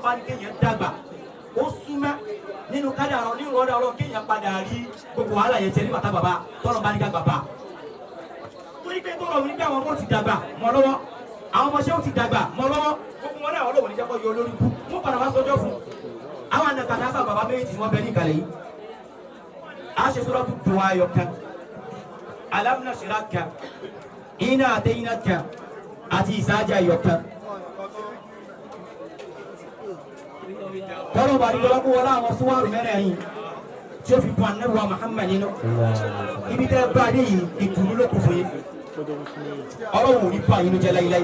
Bá ní kéèyàn dàgbà, ó súnmọ́ nínú kádàrá nínú ọ̀dọ̀ Ọlọ́run kéèyàn padà rí gbogbo wàhálà yẹn jẹ nígbà tá bàbá tọ́lọ̀ bá ní ká bàbá. Torí pé tọ́lọ̀ ní pé àwọn ọmọ ti dàgbà mọ́ lọ́wọ́, àwọn ọmọọṣẹ́ ó ti dàgbà mọ́ lọ́wọ́, gbogbo wọn náà Ọlọ́run ní jẹ́ kó yọ olórí kú mú padà wá sọjọ́ fún àwọn ànàkàtà sábà bàbá méjì tí wọ́n bẹ ní ìkàlẹ̀ yìí. A ṣe sọ́dọ̀ tó dùn ayọ̀ kan, alam nashrah kan, iná àtẹ̀yìnà kan àti ìsájà ayọ̀ kan. Tọ́lọ̀ bá dìgbò lọ́kọ́ wọlé àwọn súwárù mẹ́rẹ̀ẹ̀rin tí ó fi kún anáwó Muhammad nínú ibi tẹ́ bá dé yìí, ìdùnnú ló kù fún yín. Ọlọ́run ò ní pa yín jẹ́ láíláí.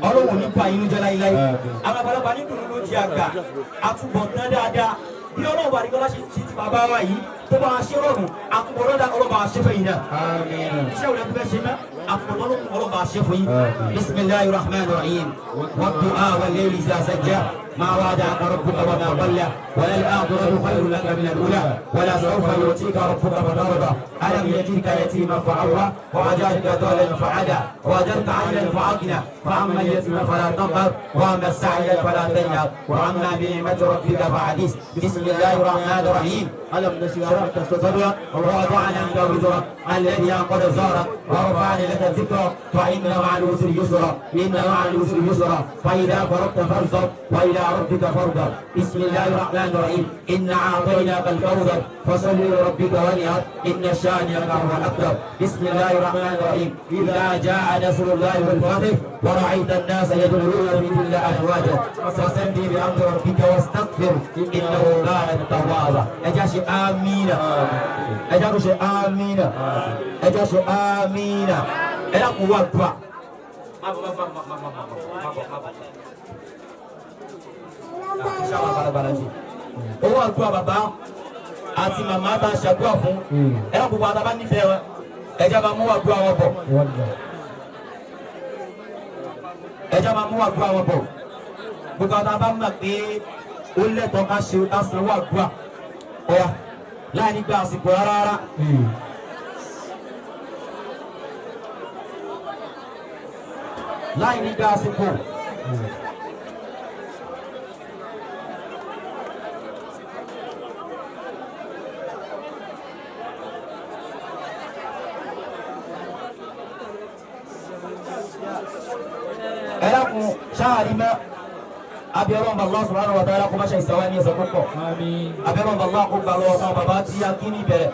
Ọlọ́run ò ní pa yín jẹ́ láíláí. Àwọn àgbàlagbà ní dùnnú ló jẹ àgbà àtúbọ̀tán dáadáa. Bí Ọlọ́run bá dìgbò láṣẹ ti bàbá wa yìí tó bá wa ṣe rọrùn, àtúbọ̀tán dáadáa Ọlọ́run bá wa ṣe fẹ́ yìí náà. Iṣẹ́ òun lẹ́tọ́ fẹ́ ṣe mẹ́, àtúbọ̀tán ló kún Ọlọ́run bá wa ṣe fún yín. Bisimilahi rahman rahim. Wàdùn wal-layli iza sajja. ما وعدك ربك وما قلى، وللآخرة خير لك من الأولى، ولسوف يعطيك ربك فترضى. ألم يجدك يتيما فأوى، ووجدك ضالا فهدى، ووجدك عائلا فأغنى. فأما اليتيم فلا تقهر، وأما السائل فلا تنهر، وأما بنعمة ربك فحدث. بسم الله الرحمن الرحيم. ألم نشرح لك صدرك ووضعنا عنك وزرك الذي أنقض ظهرك ورفعنا لك ذكرك. فإن مع العسر يسرا، إن مع العسر يسرا، فإذا فرغت فانصب وإلى ربك فارغب. بسم الله الرحمن الرحيم. إنا أعطيناك الكوثر، فصل لربك وانحر، إن شانئك هو الأبتر. بسم الله الرحمن الرحيم. إذا جاء نصر الله والفتح، ورأيت الناس يدخلون في دين الله أفواجا، فسبح بحمد ربك واستغفر، إنه كان توابا. Ẹ jẹ́ ṣe amínà. Ẹ jẹ́ ṣe amínà. Ẹ jẹ́ ṣe amínà. Ẹ dákun wá dùà. Má bọ̀, má bọ̀, má bọ̀, má bọ̀, má bọ̀, má bọ̀. Iṣẹ́ àwọn àgbàlagbà jù. Owó àdúrà bàbá àti màmá bá ṣàdúrà fún. Ẹ dákun, gbogbo àtàbá nífẹ̀ẹ́ wọn. Ẹ jẹ́ máa mú àdúrà wọn bọ̀. Ẹ jẹ́ máa mú àdúrà wọn bọ̀. Gbogbo àtàbá mọ̀ pé ó lẹ́tọ̀ọ́ ká ṣe ká sanwó àdúrà. Ọ̀yà láì ní gba àsìkò rárá rárá. Láì ní gba àsìkò. Ẹ dákun ṣáàrí mọ́ abiyọ́rọ̀ Allah subhanahu wa ta'ala kó má ṣe ìsáwá ní ẹsẹ̀ púpọ̀. Abiyọ́rọ̀ Allah kó gbà lọ́wọ́ fún bàbá tí a kí ní ìbẹ̀rẹ̀,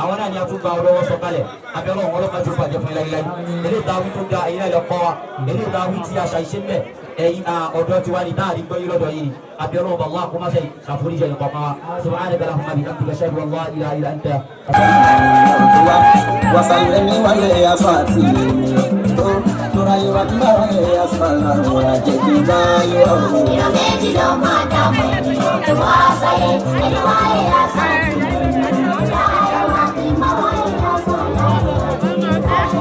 àwọn náà ni a tún gba ọ̀rọ̀ wọn sọ̀kalẹ̀. Abiyọ́rọ̀ wọn ọlọ́pàá tó bàjẹ́ fún ilé ilé ìta wí tó ga ilé ilẹ̀ kọ́ wa, ilé ìta wí tí a ṣàìṣe mẹ́ ẹ̀yin ọ̀dọ́ tiwa ni táàrí gbọ́ yín lọ́dọ̀ yìí. Abiyọ́rọ̀ Allah kó má ṣe ṣàforíjì ẹnì kọ̀ọ̀kan wa. Subhanaka allahumma bihamdika, ashhadu an la ilaha illa anta. Wasalemi wale aswati tó tóra yìí wá kí bá wale aswala wà jẹ́ kí bá yọ. Ìran méjì ló máa dààmú ènìyàn tó wá sáyé, ẹni wáyé asán láyé wá kí má wáyé asán láyé wá kí má wáyé.